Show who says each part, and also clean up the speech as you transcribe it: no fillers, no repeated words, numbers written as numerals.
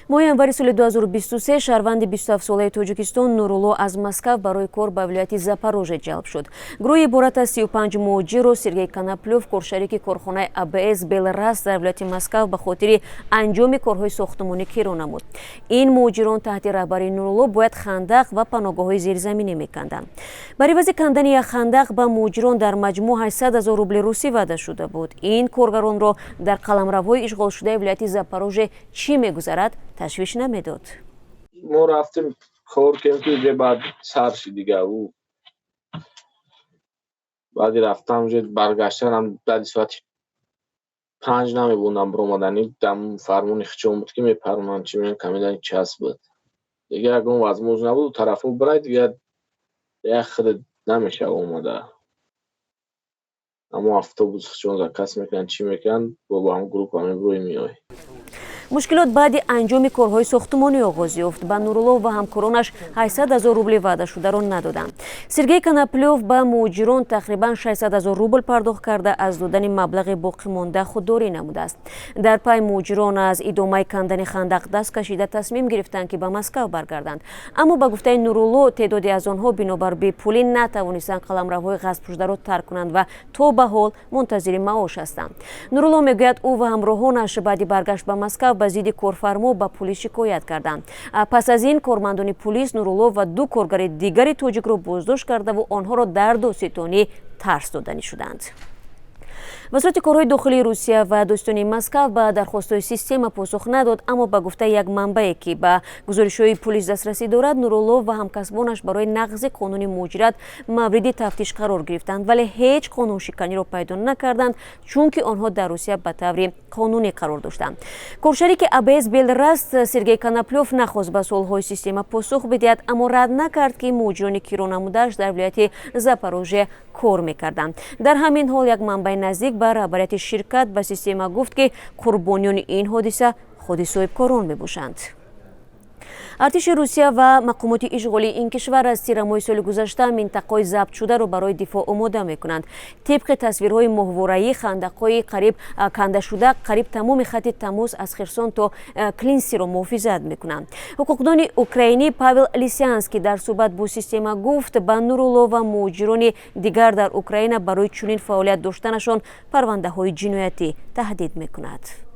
Speaker 1: Моҳи январи соли 2023 шаҳрванди 27-солаи Тоҷикистон Нурулло аз Москав барои кор ба вилояти Запорожье ҷалб шуд. Гурӯҳи иборат аз 35 муҳоҷирро Сергей Коноплёв, коршарики корхонаи АБС «Белрас» дар вилояти Москав, ба хотири анҷоми корҳои сохтмонӣ киро намуд. Ин муҳоҷирон таҳти раҳбарии Нурулло бояд хандақ ва паноҳгоҳҳои зеризаминӣ меканданд. Бар ивази кандани як хандақ ба муҳоҷирон дар маҷмӯъ 800 ҳазор рубли русӣ ваъда шуда буд. Ин коргаронро дар қаламравҳои ишғолшудаи вилояти Запорожье чӣ мегузарад, ташвиш намедод.
Speaker 2: Мо рафтем, кор кардем, ки уже баъд сар шид дига. Ӯ баъди рафтан, уже баргаштанам баъди соати 5 намебундам биромадани. Дам фармони хичон буд, ки мепарманд, чи меян, камедани час буд. Дига ягон возможно набуд тарафо бирай, дига як хеле намешава омада. Амо автобус хичон заказ мекунанд, чӣ мекунанд, бо ҳам группа мебурои, меои.
Speaker 1: Мушкилот баъди анҷоми корҳои сохтмонӣ оғоз ёфт. Ба Нурулло ва ҳамкоронаш 800 ҳазор рубли ваъдашударо надоданд. Сергей Коноплёв ба муҳоҷирон тақрибан 600 ҳазор рубл пардохт карда, аз додани маблағи боқимонда худдорӣ намудааст. Дар пай муҳоҷирон аз идомаи кандани хандақ даст кашида, тасмим гирифтанд, ки ба Москав баргарданд. Аммо ба гуфтаи Нурулло, теъдоде аз онҳо бинобар бепулӣ натавонистанд қаламравҳои ғасбшударо тарк кунанд ва то ба ҳол мунтазири маош ҳастанд. Нурулло мегӯяд, ӯ ва ҳамроҳонаш баъди баргашт ба Москав ба зидди корфармо ба пулис шикоят карданд. Пас аз ин кормандони пулис Нурулло ва ду коргари дигари тоҷикро боздошт кардаву онҳоро дар додситонӣ тарс доданӣ шуданд. Вазорати корҳои дохилии Русия ва додситонии Москав ба дархостҳои Система посух надод, аммо ба гуфтаи як манбае, ки ба гузоришҳои пулис дастрасӣ дорад, Нурулло ва ҳамкасбонаш барои нақзи қонуни муҳоҷират мавриди тафтиш қарор гирифтанд, вале ҳеҷ қонуншиканиро пайдо накарданд, чунки онҳо дар Русия ба таври қонунӣ қарор доштанд. Коршарики АБС «Белрас» Сергей Коноплёв нахост ба суолҳои Система посух бидиҳад, аммо рад накард, ки муҳоҷирони киро намудааш дар вилояти Запорожье кор мекарданд. Дар ҳамин ҳол як манбаи наздик ба раҳбарияти ширкат ба Система гуфт, ки қурбониёни ин ҳодиса худи соҳибкорон мебошанд. Артиши Русия ва мақомоти ишғолии ин кишвар аз тирамоҳи соли гузашта минтақаҳои забтшударо барои дифоъ омода мекунанд. Тибқи тасвирҳои моҳвораӣ, хандақҳои қариб кандашуда қариб тамоми хати тамос аз Херсон то Клинсиро муҳофизат мекунанд. Ҳуқуқдони украинӣ Павел Лисянский дар суҳбат бо Система гуфт, ба Нурулло ва муҳоҷирони дигар дар Украина барои чунин фаъолият доштанашон парвандаҳои ҷиноятӣ таҳдид мекунад.